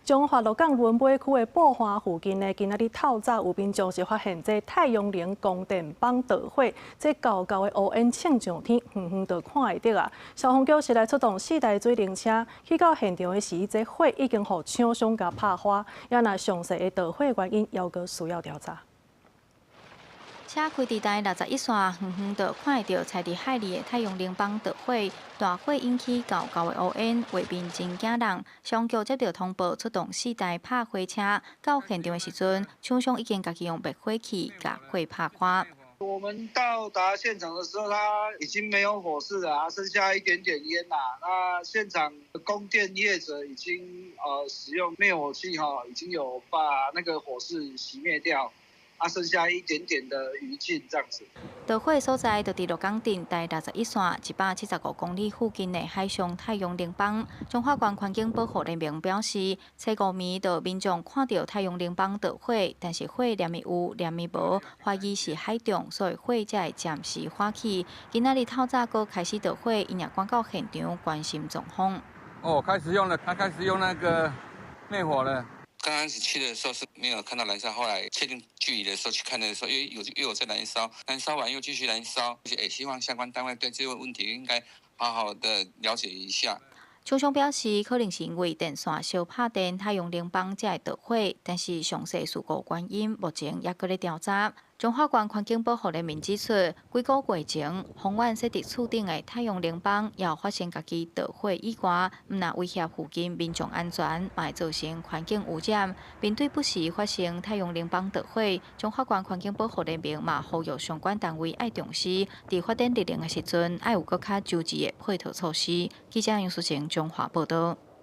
彰化鹿港崙尾區的埔岸附近呢，今仔日透早有民眾是發現這太陽能光電板著火，這厚厚的烏煙衝上天，遠遠就看會著啊！消防局是來出動四台水冷車，去到現場的時，這火已經予廠商共拍花，也若詳細的著火原因，猶閣需要調查。車開佇台61線，遠遠就看會著踩佇海裡的太陽能板著火，大火引起厚厚的烏煙，畫面真驚人。消防局接著通報，出動四台拍火車，到現場的時陣，廠商已經家己用滅火器共火拍花。我們到達現場的時候，它已經沒有火勢了，剩下一點點煙啦。那現場供電業者已經使用滅火器哈，已經有把那個火勢熄滅掉。啊，剩下一點點的餘燼，這樣子。著火所在就佇鹿港鎮台61線175公里附近的海上太陽能板。彰化縣環境保護聯盟表示，初五暝就民眾看著太陽能板著火，但是火連咪有，連咪無，懷疑是海中，所以火才會暫時緩去。今仔日透早閣開始著火，𪜶也趕到現場關心狀況。哦，開始用了，他開始用那個滅火了。剛開始去的時候是沒有看到燃燒，後來確定距離的時候去看的時候，又有又有在燃燒，燃燒完又繼續燃燒，也希望相關單位對這個問題應該好好的了解一下。廠商表示，可能是因為電線燒拍電，太陽能板才會著火，但是詳細事故原因目前猶閣咧調查。彰化縣環境保護聯盟指出，幾個月前，豐原設佇厝頂的太陽能板也有發生家己著火意外，毋但威脅附近民眾安全，嘛會造成環境污染。面對不時發生太陽能板著火，彰化縣環境保護聯盟嘛呼籲相關單位愛重視，佇發展綠能的時陣，愛有閣較周至的配套措施。記者楊淑晴彰化報導。